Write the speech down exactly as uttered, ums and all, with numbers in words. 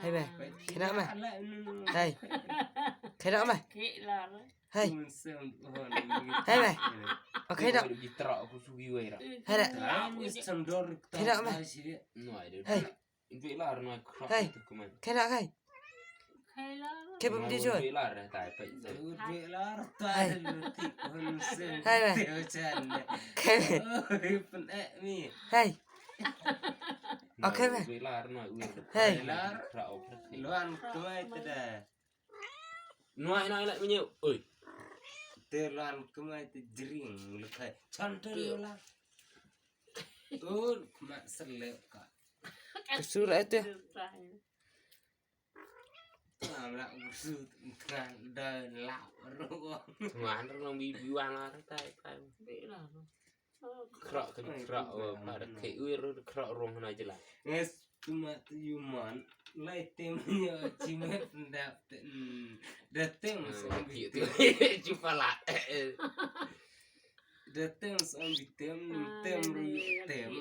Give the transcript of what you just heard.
Hei me. Kena me. Hei. Kena me. Hei. Hei me. Okay, no. Hei me. Hei. Kena hei. Kebam di joi. Kebam di joi. Hei. Hei me. Hei. Okay me. Hei. Luan kemai te da. Nuai nuai lak menyu. Oi. Te luan kemai te jering lekai. Chantel la. Ul kemai selek ka. Kesur aja tu. Lam lak kesur tengah dah lak ruang. Ngan ruang bibiwan lah tai tai. Krak ke krak, oh, pada ke uir krak ruang na jelas. Nges cuma tu yuman lai tem nya cimet ndap ten. Dateng so bitem. Cuba lah. Dateng so bitem tem ru tem.